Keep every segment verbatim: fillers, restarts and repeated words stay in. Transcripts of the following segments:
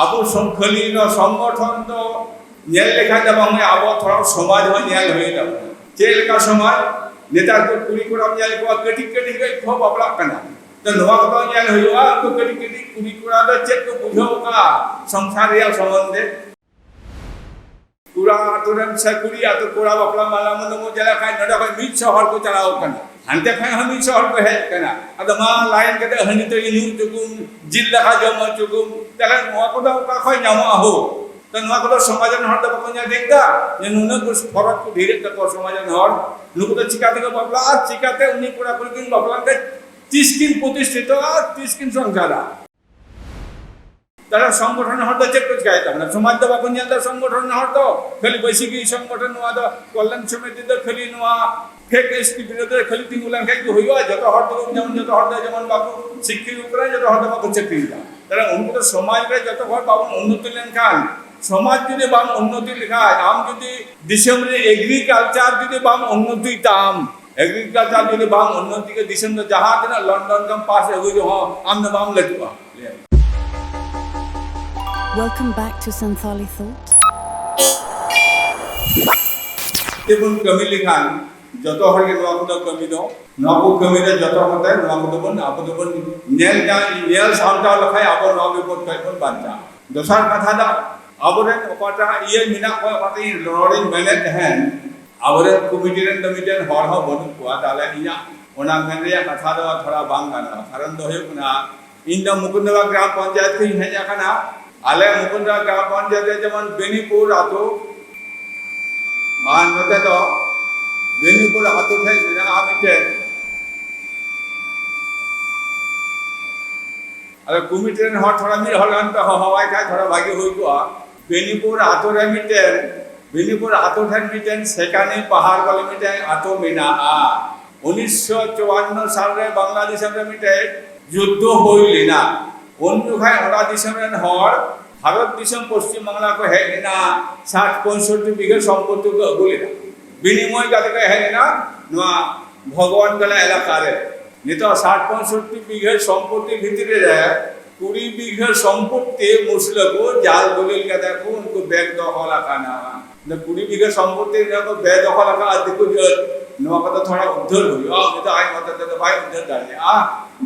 ᱟᱵᱚ ᱥᱚᱝ-, ᱠᱷᱟᱹᱞᱤ ᱱᱚᱣᱟ ᱥᱚᱝᱜᱚᱴᱷᱚᱱ ᱫᱚ ᱧᱮᱞ ᱞᱮᱠᱷᱟᱱ ᱫᱚ ᱵᱟᱝ ᱦᱩᱭᱩᱜᱼᱟ, ᱟᱵᱚ ᱛᱷᱚᱲᱟ ᱥᱚᱢᱟᱡᱽ ᱦᱚᱸ ᱧᱮᱞ ᱦᱩᱭᱩᱜ ᱛᱟᱵᱚᱱᱟ᱾ ᱪᱮᱫ ᱞᱮᱠᱟ ᱥᱚᱢᱟᱡᱽ? ᱱᱮᱛᱟᱨ ᱠᱚ ᱠᱩᱲᱤ ᱠᱚᱲᱟᱢ ᱧᱮᱞ ᱠᱚᱣᱟ, ᱠᱟᱹᱴᱤᱡ ᱠᱟᱹᱴᱤᱡ ᱠᱷᱚᱡ ᱠᱚ ᱵᱟᱯᱞᱟᱜ ᱠᱟᱱᱟ᱾ ᱛᱚ ᱱᱚᱣᱟ ᱠᱚᱫᱚ ᱧᱮᱞ ᱦᱩᱭᱩᱜᱼᱟ, ᱩᱱᱠᱩ ᱠᱟᱹᱴᱤᱡ ᱠᱟᱹᱴᱤᱡ ᱠᱩᱲᱤ ᱠᱚᱲᱟ ᱫᱚ ᱪᱮᱫ ᱠᱚ ᱵᱩᱡᱷᱟᱹᱣ ᱠᱟᱜᱼᱟ ᱥᱚᱝᱥᱟᱨ ᱨᱮᱭᱟᱜ ᱥᱚᱢᱵᱚᱱᱫᱷᱮ᱾ ᱠᱚᱲᱟ ᱟᱛᱳ ᱨᱮᱱ ᱥᱮ ᱠᱩᱲᱤ ᱟᱛᱳ ᱠᱚᱲᱟ ᱵᱟᱯᱞᱟ ᱢᱟᱞᱟ ᱢᱩᱫᱟᱹᱢ ᱪᱟᱞᱟᱜ ᱠᱷᱟᱱ ᱱᱚᱰᱮ ᱠᱷᱚᱱ ᱢᱤᱫ ᱥᱚ ᱦᱚᱲ ᱠᱚ ᱪᱟᱞᱟᱣ ᱠᱟᱱᱟ, ᱦᱟᱱᱛᱮ ᱠᱷᱚᱱ ᱦᱚᱸ ᱢᱤᱫ ᱥᱚ ᱦᱚᱲ ᱠᱚ ᱦᱮᱡ ᱠᱟᱱᱟ᱾ ᱟᱫᱚ ᱢᱟ ᱞᱟᱭᱤᱱ ᱠᱟᱛᱮ ᱦᱟᱺᱰᱤ ᱛᱟᱹᱲᱤ ᱧᱩ ᱦᱚᱪᱚ ᱠᱚᱢ, ᱡᱤᱞ ᱫᱟᱠᱟ ᱡᱚᱢ ᱦᱚᱪᱚ ᱠᱚᱢ᱾ ᱛᱟᱦᱞᱮ ᱱᱚᱣᱟ ᱠᱚᱫᱚ ᱚᱠᱟ ᱠᱷᱚᱱ ᱧᱟᱢᱚᱜᱼᱟ ᱦᱳ? ᱛᱚ ᱱᱚᱣᱟ ᱠᱚᱫᱚ ᱥᱚᱢᱟᱡᱽ ᱨᱮᱱ ᱦᱚᱲ ᱫᱚ ᱵᱟᱠᱚ ᱧᱮᱞ ᱴᱷᱤᱠ ᱫᱟ ᱡᱮ ᱱᱩᱱᱟᱹᱜ ᱠᱚ ᱯᱷᱚᱨᱚᱠ ᱠᱚ ᱰᱷᱮᱨᱮᱫ ᱛᱟᱠᱚᱣᱟ ᱥᱚᱢᱟᱡᱽ ᱨᱮᱱ ᱦᱚᱲ᱾ ᱱᱩᱠᱩ ᱫᱚ ᱪᱤᱠᱟ ᱛᱮᱠᱚ ᱵᱟᱯᱞᱟᱜᱼᱟ? ᱪᱤᱠᱟᱛᱮ ᱩᱱᱤ ᱠᱚᱲᱟ ᱠᱩᱲᱤ ᱠᱤᱱ ᱵᱟᱯᱞᱟᱜ ᱛᱮ ᱛᱤᱥ ᱠᱤᱱ ᱯᱨᱚᱛᱤᱥᱴᱷᱤᱛᱚᱜᱼᱟ, ᱛᱤᱥ ᱠᱤᱱ ᱥᱚᱝᱥᱟᱨᱟ? ᱛᱟᱦᱞᱮ ᱥᱚᱝᱜᱚᱴᱷᱚᱱ ᱦᱚᱲ ᱫᱚ ᱪᱮᱫ ᱠᱚ ᱪᱤᱠᱟᱭᱮᱫ ᱛᱟᱵᱚᱱᱟ? ᱥᱚᱢᱟᱡᱽ ᱫᱚ ᱵᱟᱠᱚ ᱧᱮᱞ ᱮᱫᱟ ᱥᱚᱝᱜᱚᱴᱷᱚᱱ ᱦᱚᱲ ᱫᱚ᱾ ᱠᱷᱟᱹᱞᱤ ᱵᱟᱹᱭᱥᱤ ᱜᱮ ᱥᱚᱝᱜᱚᱴᱷᱚᱱ, ᱱᱚᱣᱟ ᱫᱚ ᱠᱚᱞᱞᱟᱱ ᱥᱚᱢᱤᱛᱤ ᱫᱚ ᱠᱷᱟᱹᱞᱤ ᱱᱚᱣᱟ ᱯᱷᱮᱠ ᱮᱥ ᱴᱤ ᱵᱤᱨᱳᱫᱷ ᱨᱮ ᱠᱷᱟᱹᱞᱤ ᱛᱤᱸᱜᱩ ᱞᱮᱱᱠᱷᱟᱱ ᱜᱮ ᱦᱩᱭᱩᱜᱼᱟ? ᱡᱚᱛᱚ ᱦᱚᱲ ᱫᱚ ᱡᱮᱢᱚᱱ, ᱡᱚᱛᱚ ᱦᱚᱲ ᱫᱚ ᱡᱮᱢᱚᱱ ᱵᱟᱠᱚ ᱥᱤᱠᱠᱷᱤᱛ ᱠᱟᱱᱟ, ᱡᱚᱛᱚ ᱦᱚᱲ ᱫᱚ ᱵᱟᱠᱚ ᱪᱟᱹᱠᱨᱤ ᱠᱟᱱᱟ᱾ ᱛᱟᱦᱞᱮ ᱩᱱᱠᱩ ᱫᱚ ᱥᱚᱢᱟᱡᱽ ᱨᱮ ᱡᱚᱛᱚ ᱦᱚᱲ ᱵᱟᱵᱚᱱ ᱩᱱᱱᱚᱛᱤ ᱞᱮᱱᱠᱷᱟᱱ, ᱥᱚᱢᱟᱡᱽ ᱡᱩᱫᱤ ᱵᱟᱢ ᱩᱱᱱᱚᱛᱤ ᱞᱮᱠᱷᱟᱱ, ᱟᱢ ᱡᱩᱫᱤ ᱫᱤᱥᱚᱢ ᱨᱮ ᱮᱜᱽᱨᱤᱠᱟᱞᱪᱟᱨ ᱡᱩᱫᱤ ᱵᱟᱢ ᱩᱱᱱᱚᱛᱤ ᱛᱟᱢ, ᱮᱜᱽᱨᱤᱠᱟᱞᱪᱟᱨ ᱡᱩᱫᱤ ᱵᱟᱢ ᱩᱱᱱᱚᱛᱤ ᱠᱮ, ᱫᱤᱥᱚᱢ ᱫᱚ ᱡᱟᱦᱟᱸ ᱛᱤᱱᱟᱹᱜ ᱞᱚᱱᱰᱚᱱ ᱠᱷᱚᱱ ᱯᱟᱥ ᱟᱹᱜᱩ ᱡᱚᱝ ᱦᱚᱸ ᱟᱢ ᱫᱚ ᱵᱟᱢ ᱞᱟᱹᱴᱩᱜᱼᱟ᱾ Welcome back to Santali Thought. ᱛᱮᱵᱚᱱ ᱠᱟᱹᱢᱤ ᱞᱮᱠᱷᱟᱱ ᱡᱚᱛᱚ ᱦᱚᱲ ᱜᱮ ᱱᱚᱣᱟ ᱠᱚᱫᱚ ᱠᱟᱹᱢᱤ ᱫᱚ, ᱱᱚᱣᱟ ᱠᱚ ᱠᱟᱹᱢᱤ ᱨᱮ ᱡᱚᱛᱚ ᱠᱟᱛᱮ ᱱᱚᱣᱟ ᱠᱚᱫᱚ ᱵᱚᱱ, ᱟᱵᱚ ᱫᱚᱵᱚᱱ ᱧᱮᱞ ᱧᱟᱢ, ᱧᱮᱞ ᱥᱟᱢᱴᱟᱣ ᱞᱮᱠᱷᱟᱱ ᱟᱵᱚ ᱱᱚᱣᱟ ᱵᱤᱯᱚᱫ ᱠᱷᱚᱱ ᱵᱚᱱ ᱵᱟᱧᱪᱟᱜᱼᱟ᱾ ᱫᱚᱥᱟᱨ ᱠᱟᱛᱷᱟ ᱫᱚ ᱟᱵᱚᱨᱮᱱ ᱚᱠᱟᱴᱟᱜ ᱤᱭᱟᱹ ᱢᱮᱱᱟᱜ ᱠᱚᱣᱟ, ᱚᱠᱟᱴᱟᱜ ᱤᱧ ᱨᱚᱲᱤᱧ ᱢᱮᱱᱮᱫ ᱛᱟᱦᱮᱸᱱ, ᱟᱵᱚᱨᱮᱱ ᱠᱚᱢᱤᱴᱤ ᱨᱮᱱ ᱫᱚ ᱢᱤᱫᱴᱮᱱ ᱦᱚᱲ ᱦᱚᱸ ᱵᱟᱹᱱᱩᱜ ᱠᱚᱣᱟ᱾ ᱛᱟᱦᱞᱮ ᱤᱧᱟᱹᱜ ᱚᱱᱟ ᱢᱮᱱ ᱨᱮᱭᱟᱜ ᱠᱟᱛᱷᱟ ᱫᱚ ᱛᱷᱚᱲᱟ ᱵᱟᱝ ᱜᱟᱱᱚᱜᱼᱟ᱾ ᱠᱟᱨᱚᱱ ᱫᱚ ᱦᱩᱭᱩᱜ ᱠᱟᱱᱟ, ᱤᱧ ᱫᱚ ᱢᱩᱠᱩᱱᱫᱚᱨᱟ ᱜᱨᱟᱢ ᱯᱚᱧᱪᱟᱭᱮᱛ ᱠᱷᱚᱱ ᱤᱧ ᱦᱮᱡ ᱟᱠᱟᱱᱟ᱾ ᱟᱞᱮ ᱢᱩᱠᱩᱱᱫᱚᱨᱟ ᱜᱨᱟᱢ ᱯᱚᱧᱪᱟᱭᱮᱛ ᱨᱮ ᱡᱮᱢᱚᱱ ᱵᱮᱱᱤᱯᱩᱨ ᱟᱛᱳ, ᱟᱨ ᱱᱚᱛᱮ ᱫᱚ ᱵᱮᱱᱤᱯᱩᱨ ᱟᱛᱳ ᱴᱷᱮᱱ ᱢᱮᱱᱟᱜᱼᱟ ᱢᱤᱫᱴᱮᱱ᱾ ᱟᱫᱚ ᱠᱚᱢᱤᱴᱤ ᱨᱮᱱ ᱦᱚᱲ ᱛᱷᱚᱲᱟ ᱢᱤᱫ ᱦᱚᱲ ᱜᱟᱱ ᱯᱮ ᱦᱚᱦᱚᱣᱟᱭ ᱠᱷᱟᱡ ᱛᱷᱚᱲᱟ ᱵᱷᱟᱜᱤ ᱦᱩᱭ ᱠᱚᱜᱼᱟ᱾ ᱵᱮᱱᱤᱯᱩᱨ ᱟᱛᱳ ᱨᱮ ᱢᱤᱫᱴᱮᱱ, ᱵᱮᱱᱤᱯᱩᱨ ᱟᱛᱳ ᱴᱷᱮᱱ ᱢᱤᱫᱴᱮᱱ ᱥᱮᱠᱟᱱᱤ ᱯᱟᱦᱟᱲ ᱵᱚᱞᱮ ᱢᱤᱫᱴᱮᱱ ᱟᱛᱳ ᱢᱮᱱᱟᱜᱼᱟ᱾ ᱩᱱᱤᱥᱥᱚ ᱪᱩᱣᱟᱱᱱᱚ ᱥᱟᱞ ᱨᱮ ᱵᱟᱝᱞᱟ ᱫᱤᱥᱚᱢ ᱨᱮ ᱢᱤᱫᱴᱮᱱ ᱡᱩᱫᱽᱫᱷᱚ ᱦᱩᱭ ᱞᱮᱱᱟ᱾ ᱩᱱ ᱡᱚᱠᱷᱟᱡ ᱚᱱᱟ ᱫᱤᱥᱚᱢ ᱨᱮᱱ ᱦᱚᱲ ᱵᱷᱟᱨᱚᱛ ᱫᱤᱥᱚᱢ ᱯᱚᱥᱪᱤᱢ ᱵᱟᱝᱞᱟ ᱠᱚ ᱦᱮᱡ ᱞᱮᱱᱟ, ᱥᱟᱴ ᱯᱚᱸᱭᱥᱚᱴᱴᱤ ᱵᱤᱜᱷᱟᱹ ᱥᱚᱢᱯᱚᱛᱛᱤ ᱠᱚ ᱟᱹᱜᱩ ᱞᱮᱫᱟ᱾ ᱵᱤᱱᱤᱢᱚᱭ ᱠᱟᱛᱮ ᱠᱚ ᱦᱮᱡ ᱞᱮᱱᱟ ᱱᱚᱣᱟ ᱵᱷᱚᱜᱚᱵᱟᱱ ᱜᱟᱲᱟ ᱮᱞᱟᱠᱟ ᱨᱮ᱾ ᱱᱤᱛᱚᱜ ᱥᱟᱴ ᱯᱚᱸᱭᱥᱚᱴᱴᱤ ᱵᱤᱜᱷᱟᱹ ᱥᱚᱢᱯᱚᱛᱛᱤ ᱵᱷᱤᱛᱨᱤ ᱨᱮ ᱠᱩᱲᱤ ᱵᱤᱜᱷᱟᱹ ᱥᱚᱢᱯᱚᱛᱛᱤ ᱢᱩᱥᱞᱟᱹ ᱠᱚ ᱡᱟᱞ ᱫᱚᱞᱤᱞ ᱠᱟᱛᱮ ᱠᱚ ᱩᱱᱠᱩ ᱵᱮᱫ ᱫᱚᱠᱷᱚᱞ ᱟᱠᱟᱱᱟ᱾ ᱚᱱᱟ ᱠᱩᱲᱤ ᱵᱤᱜᱷᱟᱹ ᱥᱚᱢᱯᱚᱛᱛᱤ ᱨᱮ ᱠᱚ ᱵᱮᱫ ᱫᱚᱠᱷᱚᱞ ᱟᱠᱟᱫ ᱫᱤᱠᱩ ᱡᱟᱹᱛ, ᱱᱚᱣᱟ ᱠᱚᱫᱚ ᱛᱷᱚᱲᱟ ᱩᱫᱽᱫᱷᱟᱹᱨ ᱦᱩᱭᱩᱜᱼᱟ, ᱩᱱᱤ ᱫᱚ ᱟᱡ ᱢᱚᱛᱚ ᱛᱮᱫᱚ ᱵᱟᱭ ᱩᱫᱽᱫᱷᱟᱹᱨ ᱫᱟᱲᱮᱭᱟᱜᱼᱟ᱾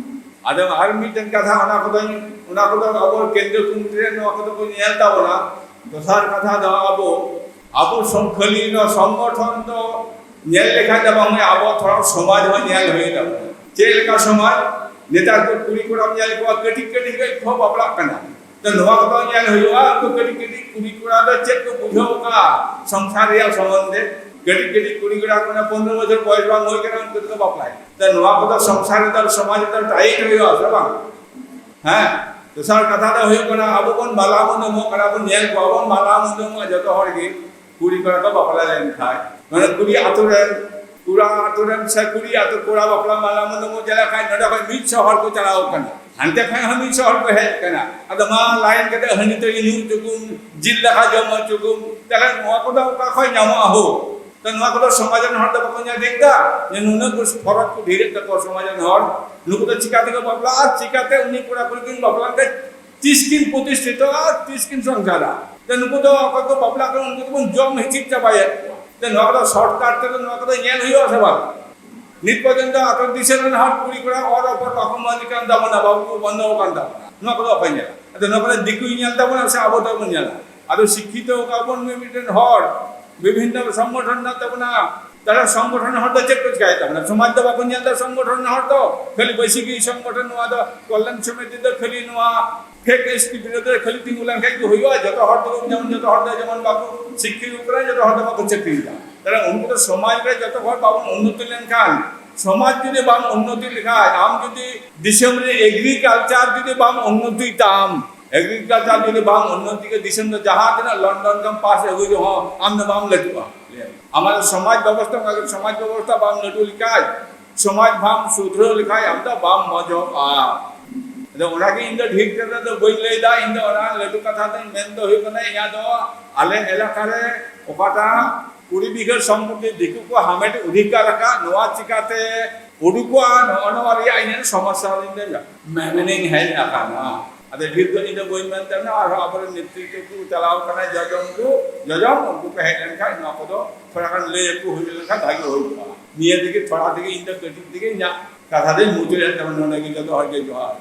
ᱟᱫᱚ ᱟᱨ ᱢᱤᱫᱴᱮᱱ ᱠᱟᱛᱷᱟ, ᱚᱱᱟ ᱠᱚᱫᱚ, ᱚᱱᱟ ᱠᱚᱫᱚ ᱟᱵᱚ ᱠᱮᱱᱫᱨᱚ ᱠᱚᱢᱤᱴᱤ ᱨᱮ ᱱᱚᱣᱟ ᱠᱚᱫᱚ ᱠᱚ ᱧᱮᱞ ᱛᱟᱵᱚᱱᱟ᱾ ᱫᱚᱥᱟᱨ ᱠᱟᱛᱷᱟ ᱫᱚ ᱟᱵᱚ, ᱟᱵᱚ ᱥᱚᱝ-, ᱠᱷᱟᱹᱞᱤ ᱱᱚᱣᱟ ᱥᱚᱝᱜᱚᱴᱷᱚᱱ ᱫᱚ ᱧᱮᱞ ᱞᱮᱠᱷᱟᱱ ᱫᱚ ᱵᱟᱝ ᱦᱩᱭᱩᱜᱼᱟ, ᱟᱵᱚ ᱛᱷᱚᱲᱟ ᱥᱚᱢᱟᱡᱽ ᱦᱚᱸ ᱧᱮᱞ ᱦᱩᱭᱩᱜ ᱛᱟᱵᱚᱱᱟ᱾ ᱪᱮᱫ ᱞᱮᱠᱟ ᱥᱚᱢᱟᱡᱽ? ᱱᱮᱛᱟᱨ ᱠᱚ ᱠᱩᱲᱤ ᱠᱚᱲᱟᱢ ᱧᱮᱞ ᱠᱚᱣᱟ, ᱠᱟᱹᱴᱤᱡ ᱠᱟᱹᱴᱤᱡ ᱜᱮ ᱠᱚ ᱵᱟᱯᱞᱟᱜ ᱠᱟᱱᱟ᱾ ᱛᱚ ᱱᱚᱣᱟ ᱠᱚᱫᱚ ᱧᱮᱞ ᱦᱩᱭᱩᱜᱼᱟ, ᱩᱱᱠᱩ ᱠᱟᱹᱴᱤᱡ ᱠᱟᱹᱴᱤᱡ ᱠᱩᱲᱤ ᱠᱚᱲᱟ ᱫᱚ ᱪᱮᱫ ᱠᱚ ᱵᱩᱡᱷᱟᱹᱣ ᱠᱟᱜᱼᱟ ᱥᱚᱝᱥᱟᱨ ᱨᱮᱭᱟᱜ ᱥᱚᱢᱵᱚᱱᱫᱷᱮ? ᱠᱟᱹᱴᱤᱡ ᱠᱟᱹᱴᱤᱡ ᱠᱩᱲᱤ ᱠᱚᱲᱟ ᱠᱚ ᱯᱚᱱᱨᱚ ᱵᱚᱪᱷᱚᱨ ᱵᱚᱭᱮᱥ ᱵᱟᱝ ᱦᱩᱭ ᱠᱟᱱᱟ, ᱩᱱᱠᱩ ᱫᱚᱠᱚ ᱵᱟᱯᱞᱟᱭᱮᱱᱟ᱾ ᱛᱚ ᱱᱚᱣᱟ ᱠᱚᱫᱚ ᱥᱚᱝᱥᱟᱨ ᱨᱮᱫᱚ, ᱥᱚᱢᱟᱡᱽ ᱨᱮᱫᱚ ᱴᱟᱭᱤᱴ ᱦᱩᱭᱩᱜᱼᱟ ᱥᱮ ᱵᱟᱝ? ᱦᱮᱸ, ᱫᱚᱥᱟᱨ ᱠᱟᱛᱷᱟ ᱫᱚ ᱦᱩᱭᱩᱜ ᱠᱟᱱᱟ, ᱟᱵᱚ ᱵᱚᱱ ᱢᱟᱞᱟ ᱢᱩᱫᱟᱹᱢᱚᱜ ᱠᱟᱱᱟ, ᱵᱚᱱ ᱧᱮᱞ ᱠᱚᱣᱟ ᱵᱚᱱ ᱢᱟᱞᱟ ᱢᱩᱫᱟᱹᱢᱚᱜᱼᱟ ᱡᱚᱛᱚ ᱦᱚᱲ ᱜᱮ, ᱠᱩᱲᱤ ᱠᱚᱲᱟ ᱠᱚ ᱵᱟᱯᱞᱟ ᱞᱮᱱ ᱠᱷᱟᱡ᱾ ᱢᱟᱱᱮ ᱠᱩᱲᱤ ᱟᱛᱳ ᱨᱮᱱ, ᱠᱚᱲᱟ ᱟᱛᱳ ᱨᱮᱱ ᱥᱮ ᱠᱩᱲᱤ ᱟᱛᱳ ᱠᱚᱲᱟ ᱵᱟᱯᱞᱟ ᱢᱟᱞᱟ ᱢᱩᱫᱟᱹᱢᱚᱜ ᱪᱟᱞᱟᱜ ᱠᱷᱟᱡ, ᱱᱚᱰᱮ ᱠᱷᱚᱡ ᱢᱤᱫ ᱥᱚ ᱦᱚᱲ ᱠᱚ ᱪᱟᱞᱟᱣ ᱠᱟᱱᱟ, ᱦᱟᱱᱛᱮ ᱠᱷᱚᱡ ᱦᱚᱸ ᱢᱤᱫ ᱥᱚ ᱦᱚᱲ ᱠᱚ ᱦᱮᱡ ᱠᱟᱱᱟ᱾ ᱟᱫᱚ ᱢᱟ ᱞᱟᱭᱤᱱ ᱠᱟᱛᱮ ᱦᱟᱺᱰᱤ ᱛᱮᱜᱮ ᱧᱩ ᱦᱚᱪᱚ ᱠᱚᱢ, ᱡᱤᱞ ᱫᱟᱠᱟ ᱡᱚᱢ ᱦᱚᱪᱚ ᱠᱚᱢ, ᱛᱟᱦᱞᱮ ᱱᱚᱣᱟ ᱠᱚᱫᱚ ᱚᱠᱟ ᱠᱷᱚᱡ ᱧᱟᱢᱚᱜᱼᱟ ᱦᱳ? ᱛᱚ ᱱᱚᱣᱟ ᱠᱚᱫᱚ ᱥᱚᱢᱟᱡᱽ ᱨᱮᱱ ᱦᱚᱲ ᱫᱚ ᱵᱟᱠᱚ ᱧᱮᱞ ᱴᱷᱤᱠ ᱫᱟ ᱡᱮ ᱱᱩᱱᱟᱹᱜ ᱠᱚ ᱯᱷᱚᱨᱚᱠ ᱠᱚ ᱰᱷᱮᱨᱮᱫ ᱛᱟᱠᱚᱣᱟ ᱥᱚᱢᱟᱡᱽ ᱨᱮᱱ ᱦᱚᱲ᱾ ᱱᱩᱠᱩ ᱫᱚ ᱪᱤᱠᱟ ᱛᱮᱠᱚ ᱵᱟᱯᱞᱟᱜᱼᱟ? ᱪᱤᱠᱟᱛᱮ ᱩᱱᱤ ᱠᱚᱲᱟ ᱠᱩᱲᱤ ᱠᱤᱱ ᱵᱟᱯᱞᱟ ᱞᱮᱱᱠᱷᱟᱱ ᱛᱤᱥ ᱠᱤᱱ ᱯᱨᱚᱛᱤᱥᱴᱷᱤᱛᱚᱜᱼᱟ, ᱛᱤᱥ ᱠᱤᱱ ᱥᱚᱝᱥᱟᱨᱟ? ᱛᱚ ᱱᱩᱠᱩ ᱫᱚ ᱚᱠᱚᱭ ᱠᱚ ᱵᱟᱯᱞᱟᱜ ᱠᱟᱱᱟ ᱩᱱᱠᱩ ᱫᱚᱵᱚᱱ ᱡᱚᱢ ᱦᱤᱪᱤᱫ ᱪᱟᱵᱟᱭᱮᱫ ᱠᱚᱣᱟ᱾ ᱛᱚ ᱱᱚᱣᱟ ᱠᱚᱫᱚ ᱥᱚᱨᱴᱠᱟᱴ ᱛᱮᱫᱚ ᱱᱚᱣᱟ ᱠᱚᱫᱚ ᱧᱮᱞ ᱦᱩᱭᱩᱜᱼᱟ ᱥᱮ ᱵᱟᱝ? ᱱᱤᱛ ᱯᱚᱨᱡᱚᱱᱛᱚ ᱟᱛᱳ ᱫᱤᱥᱚᱢ ᱨᱮᱱ ᱦᱚᱲ ᱠᱩᱲᱤ ᱠᱚᱲᱟ ᱚᱨ ᱨᱚᱯᱚᱲ ᱵᱟᱠᱚ ᱢᱟᱹᱱ ᱠᱟᱱ ᱛᱟᱵᱚᱱᱟ, ᱵᱟᱹᱵᱩ ᱠᱚ ᱵᱚᱱᱫᱚ ᱟᱠᱟᱱ ᱛᱟᱵᱚᱱᱟ᱾ ᱱᱚᱣᱟ ᱠᱚᱫᱚ ᱚᱠᱚᱭ ᱧᱮᱞᱟ? ᱟᱫᱚ ᱱᱚᱣᱟ ᱠᱚᱫᱚ ᱫᱤᱠᱩᱭ ᱧᱮᱞ ᱛᱟᱵᱚᱱᱟ ᱥᱮ ᱟᱵᱚ ᱫᱚᱵᱚᱱ ᱧᱮᱞᱟ? ᱟᱫᱚ ᱥᱤᱠᱠᱷᱤᱛᱚ ᱠᱟᱱᱟ ᱵᱚᱱ ᱢᱤᱫᱴᱮᱱ ᱦᱚᱲ, ᱵᱤᱵᱷᱤᱱᱱᱚ ᱥᱚᱝᱜᱚᱴᱷᱚᱱ ᱢᱮᱱᱟᱜ ᱛᱟᱵᱚᱱᱟ, ᱛᱟᱦᱞᱮ ᱥᱚᱝᱜᱚᱴᱷᱚᱱ ᱦᱚᱲ ᱫᱚ ᱪᱮᱫ ᱠᱚ ᱪᱤᱠᱟᱭᱮᱫ ᱛᱟᱵᱚᱱᱟ? ᱥᱚᱢᱟᱡᱽ ᱫᱚ ᱵᱟᱠᱚ ᱧᱮᱞ ᱮᱫᱟ ᱥᱚᱝᱜᱚᱴᱷᱚᱱ ᱦᱚᱲ ᱫᱚ, ᱠᱷᱟᱹᱞᱤ ᱵᱟᱹᱭᱥᱤ ᱜᱮ ᱥᱚᱝᱜᱚᱴᱷᱚᱱ, ᱱᱚᱣᱟ ᱫᱚ ᱠᱚᱞᱭᱟᱱ ᱥᱚᱢᱤᱛᱤ ᱫᱚ ᱠᱷᱟᱹᱞᱤ ᱱᱚᱣᱟ ᱯᱷᱮᱠ ᱮᱥ ᱴᱤ ᱵᱤᱨᱳᱫᱷ ᱨᱮ ᱠᱷᱟᱹᱞᱤ ᱛᱤᱸᱜᱩ ᱞᱮᱱᱠᱷᱟᱱ ᱜᱮ ᱦᱩᱭᱩᱜᱼᱟ? ᱡᱚᱛᱚ ᱦᱚᱲ ᱫᱚ ᱡᱮᱢᱚᱱ, ᱡᱚᱛᱚ ᱦᱚᱲ ᱫᱚ ᱡᱮᱢᱚᱱ ᱵᱟᱠᱚ ᱥᱤᱠᱠᱷᱤᱛ ᱠᱟᱱᱟ, ᱡᱚᱛᱚ ᱦᱚᱲ ᱫᱚ ᱵᱟᱠᱚ ᱪᱟᱹᱠᱨᱤᱭᱮᱫᱟ᱾ ᱛᱟᱦᱞᱮ ᱩᱱᱠᱩ ᱫᱚ ᱥᱚᱢᱟᱡᱽ ᱨᱮ ᱡᱚᱛᱚ ᱦᱚᱲ ᱵᱟᱵᱚᱱ ᱩᱱᱱᱚᱛᱤ ᱞᱮᱱᱠᱷᱟᱱ, ᱥᱚᱢᱟᱡᱽ ᱡᱩᱫᱤ ᱵᱟᱢ ᱩᱱᱱᱚᱛᱤ ᱞᱮᱠᱷᱟᱱ, ᱟᱢ ᱡᱩᱫᱤ ᱫᱤᱥᱚᱢ ᱨᱮ ᱮᱜᱽᱨᱤᱠᱟᱞᱪᱟᱨ ᱡᱩᱫᱤ ᱵᱟᱢ ᱩᱱᱱᱚᱛᱤ ᱛᱟᱢ, ᱮᱜᱽᱨᱤᱠᱟᱞᱪᱟᱨ ᱡᱩᱫᱤ ᱵᱟᱢ ᱩᱱᱱᱚᱛᱤ ᱠᱮ, ᱫᱤᱥᱚᱢ ᱫᱚ ᱡᱟᱦᱟᱸ ᱛᱤᱱᱟᱹᱜ ᱞᱚᱱᱰᱚᱱ ᱠᱷᱚᱱ ᱯᱟᱥ ᱟᱹᱜᱩᱭ ᱨᱮᱦᱚᱸ ᱟᱢ ᱫᱚ ᱵᱟᱢ ᱞᱟᱹᱴᱩᱜᱼᱟ᱾ ᱟᱢᱟᱜ ᱥᱚᱢᱟᱡᱽ ᱵᱮᱵᱚᱥᱛᱷᱟ, ᱚᱱᱠᱟ ᱜᱮ ᱥᱚᱢᱟᱡᱽ ᱵᱮᱵᱚᱥᱛᱷᱟ ᱵᱟᱢ ᱞᱟᱹᱴᱩ ᱞᱮᱠᱷᱟᱡ, ᱥᱚᱢᱟᱡᱽ ᱵᱟᱢ ᱥᱩᱫᱷᱨᱟᱹᱣ ᱞᱮᱠᱷᱟᱡ ᱟᱢ ᱫᱚ ᱵᱟᱢ ᱢᱚᱡᱚᱜᱼᱟ᱾ ᱟᱫᱚ ᱚᱱᱟᱜᱮ ᱤᱧ ᱫᱚ ᱰᱷᱮᱨ ᱠᱟᱛᱷᱟ ᱫᱚ ᱵᱟᱹᱧ ᱞᱟᱹᱭᱫᱟ, ᱤᱧ ᱫᱚ ᱚᱱᱟ ᱞᱟᱹᱴᱩ ᱠᱟᱛᱷᱟ ᱫᱚᱧ ᱢᱮᱱ ᱫᱚ ᱦᱩᱭᱩᱜ ᱠᱟᱱᱟ, ᱤᱧᱟᱹᱜ ᱫᱚ ᱟᱞᱮ ᱮᱞᱟᱠᱟ ᱨᱮ ᱚᱠᱟᱴᱟᱜ ᱠᱩᱲᱤ ᱵᱤᱜᱷᱟᱹ ᱥᱚᱢᱯᱚᱛᱤ ᱫᱤᱠᱩ ᱠᱚ ᱦᱟᱢᱮᱴ ᱚᱫᱷᱤᱠᱟᱨ ᱟᱠᱟᱫ, ᱱᱚᱣᱟ ᱪᱤᱠᱟᱛᱮ ᱩᱰᱩᱠᱚᱜᱼᱟ᱾ ᱱᱚᱜᱼᱚ ᱱᱚᱣᱟ ᱨᱮᱭᱟᱜ ᱤᱧᱟᱹᱜ ᱥᱚᱢᱚᱥᱥᱟ ᱞᱤᱧ ᱞᱟᱹᱭᱟ, ᱢᱮᱢᱮᱱᱤᱧ ᱦᱮᱡ ᱟᱠᱟᱱᱟ᱾ ᱟᱫᱚ ᱰᱷᱮᱨ ᱫᱚ ᱤᱧ ᱫᱚ ᱵᱟᱹᱧ ᱢᱮᱱ ᱛᱟᱵᱚᱱᱟ, ᱟᱨᱦᱚᱸ ᱟᱵᱚᱨᱮᱱ ᱱᱮᱛᱨᱤᱛᱚ ᱠᱚ ᱪᱟᱞᱟᱣ ᱠᱟᱱᱟ, ᱡᱚᱡᱚᱢ ᱠᱚ, ᱡᱚᱡᱚᱢ ᱩᱱᱠᱩ ᱠᱚ ᱦᱮᱡ ᱞᱮᱱᱠᱷᱟᱱ ᱱᱚᱣᱟ ᱠᱚᱫᱚ ᱛᱷᱚᱲᱟ ᱜᱟᱱ ᱞᱟᱹᱭ ᱟᱠᱚ ᱦᱩᱭ ᱞᱮᱱᱠᱷᱟᱱ ᱵᱷᱟᱜᱤ ᱦᱩᱭ ᱠᱚᱜᱼᱟ᱾ ᱱᱤᱭᱟᱹ ᱛᱮᱜᱮ ᱛᱷᱚᱲᱟ ᱛᱮᱜᱮ ᱤᱧ ᱫᱚ ᱠᱟᱹᱴᱤᱡ ᱛᱮᱜᱮ ᱤᱧᱟᱹᱜ ᱠᱟᱛᱷᱟ ᱫᱚᱧ ᱢᱩᱪᱟᱹᱫ ᱮᱫ ᱛᱟᱵᱚᱱᱟ᱾ ᱱᱚᱰᱮ ᱜᱮ ᱡᱚᱛᱚ ᱦᱚᱲ ᱜᱮ ᱡᱚᱦᱟᱨ᱾